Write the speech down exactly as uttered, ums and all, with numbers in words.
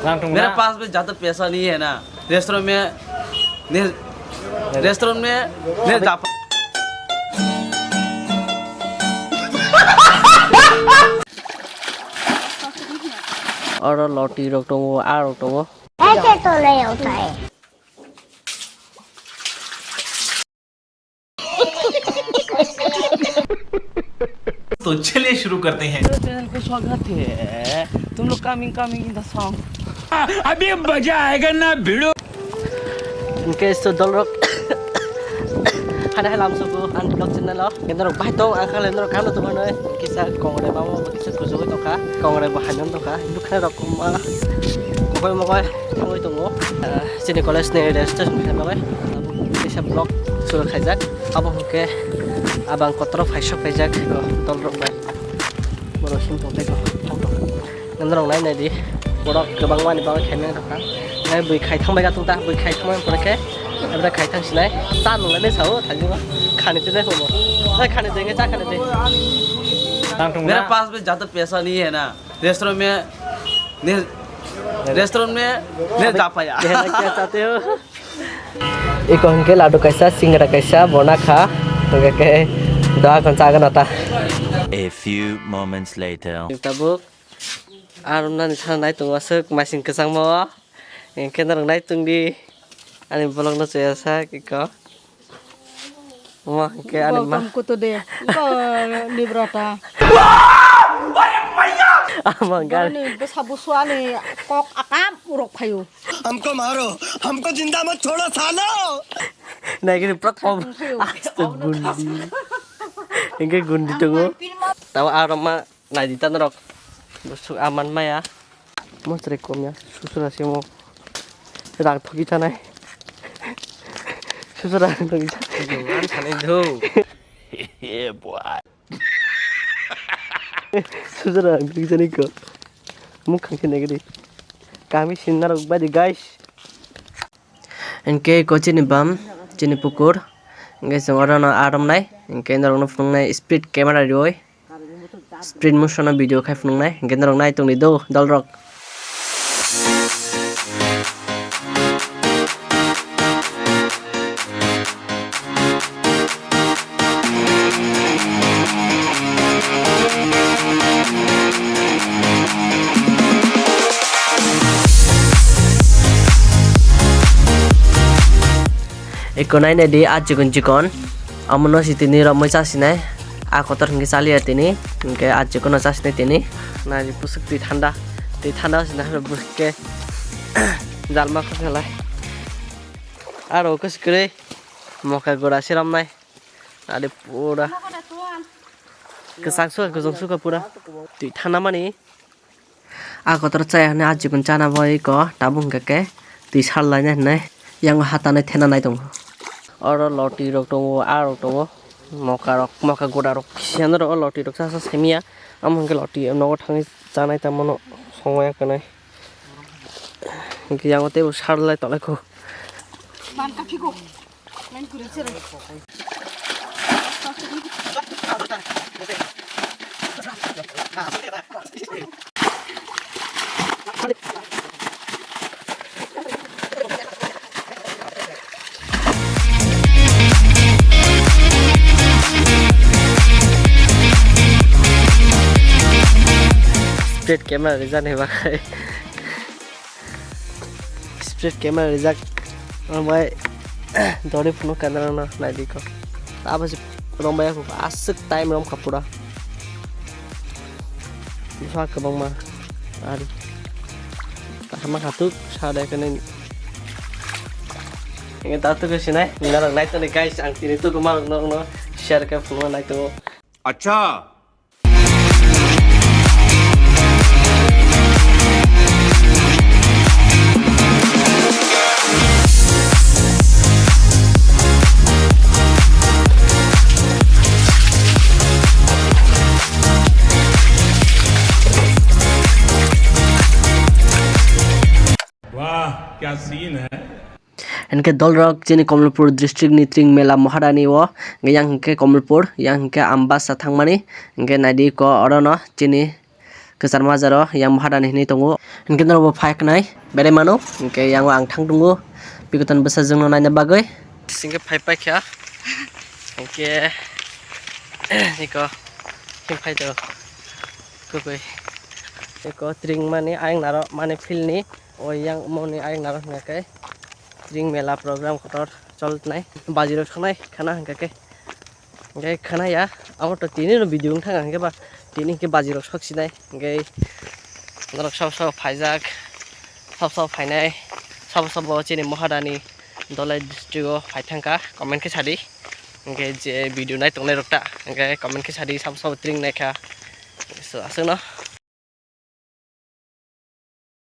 मेरे पास भी ज्यादा पैसा नहीं है ना, रेस्टोरेंट में नहीं, रेस्टोरेंट में नहीं जा पा- Oro loti rok tongo, a rok tongo. ऐसे तो नहीं होता है। तो चलिए शुरू करते हैं। Channel पे स्वागत है। तुम लोग coming, coming in the song। अभी मजा आएगा ना भिड़ो। Hingke so dolrok hana hai lamsogo ani vlog channel o. Norok bai tong ang kha norok kaham tongmani. Kisa kongrai mama kisa kuchugwi tongkha. Kongrai bo haino tongkha. Bwkhwnai rok koma mokol mokol thangwi tongo. Chini college ni registration khaima bai. Kisa vlog suru khaijak. Abo hwnkhe abang kotoro phaisok khaijak dolrok bai. Borok sim tongthai kok. Nang norok nai nai di. Borok kwbangma ni bagwi khaimani rok kha. Nai bui khai thang bai ka tungta, bui khai thang bai pore khe. Abra khai thang sinai. Cha nung nai sao thang ba. Khani te nai homo. Nai khani te nge cha khani te. मेरे पास भी ज्यादा पैसा नहीं है ना, रेस्टोरेंट में नहीं, रेस्टोरेंट में नहीं जा पाया। Iko hwnkhe ladu kaisa, singra kaisa, bo na kha. Hwnkhe khe doha kon chagana ta. A few moments later. Tabuk. Arumnani sana nai tongo aswk masing kwchangma o. Hingke norok nai tongdi. Ani vlog no chaya sak iko. Omo hingke ani ma. Gautam kutu de. Iko nibrata. Ama gari. Ani bwsa busu ani kok akam urok phaio. हमको मारो, हमको जिंदा मत छोड़ो सालो। Nai gini prak om. Aste gundi. Hingke gundi tongo. Tawa aroma. Naidi ta norok. Busuk aman maya. Mosre komya. Susura semo. Rang thoki chanai. Susura rang thoki chanai. Ang sanai do. Yeah, boy. Susura rang thoki chanai ko. Mukhang se negri. Kami sin narok badi guys. Hingke iko chini bam, chini pukur. Hingke chwng oro no aromnai. Hingke norokno phunuknai speed camera rioi. Speed motion o video khai phunuknai. Hingke norok nai tongdi do, dolrok. Eko nai nai di, a chikon chikon. Amo no si tini romoi chasinai. A kotor hingke chaliya tini. Hingke a chikon no chasinai tini. Nai di pusuk twi thanda. Twi thanda sinai buske. Jalma kho khelai. Aro khe sikre. Moka gora siramnai. Ade pura. Kwchak suka, kwchak suka pura. Twi thana mani. A kotor chaya hwnwi a chikon chana bo iko tabuk hwnkha khe twi sal laina hwnwi yango hatanai thena nai tongo. Oro loti rok tongo, a rok tongo, moka rok, moka goda rok kisa no rok o loti rok cha cha saimanya. Amo hwnkhe loti nogo thangwi chanai tamo no songmaya kanai. Hwnkhe yango teibo sal lai tonglaikho. Speed camera rijak ni bagwi. Speed camera rijak. Omo bai dori phunuk khe norokno naidi kho. Abo se rombai aswk time romkha pura. Bwsa kwbangma ari. Kaham khatuk sa dai khe nini. Inge tatuk khe sinai norok nai toni guys, ang tini tuku marok norokno share khe phunukna nai tongo. Acha. वाह, क्या सीन है। Hinkhe dolrok chini Kamalpur district ni Tring Mela Maharani o, yang hinkhe Kamalpur, yang hinkhe Ambasa thangmani, hinkhe naidi ko orono chini Kwchar majaro yang bhadani hinwi tongo. Hinkhe norokbo phai khnai, berai mano. Hinkhe yango ang thang tongo, bikotan bwsajwkno naina bagwi. Singkhe phai paikha. Hinkhe iko, hinkhe phai to. Kwkwi. Iko tring mani ayang naro mani field ni. O yang moni ayang naro hwnkhe. Tring mela program kotor cholnai. Bajirok sonai khana hwnkhe. Hwnkhe khwnaya, amo to tini no video wng thang hwnkhe ba, tini hwnkhe bajirok sok sinai, hwnkhe norok sabo sabo phaijak, sabo sabo phainai, sabo sabo chini Mohadani Dholai district o phai thangkha, comment khe sadi, hwnkhe je video nai tongnai rok ta, hwnkhe comment khe sadi, sabo sabo tring naikha, so aswkno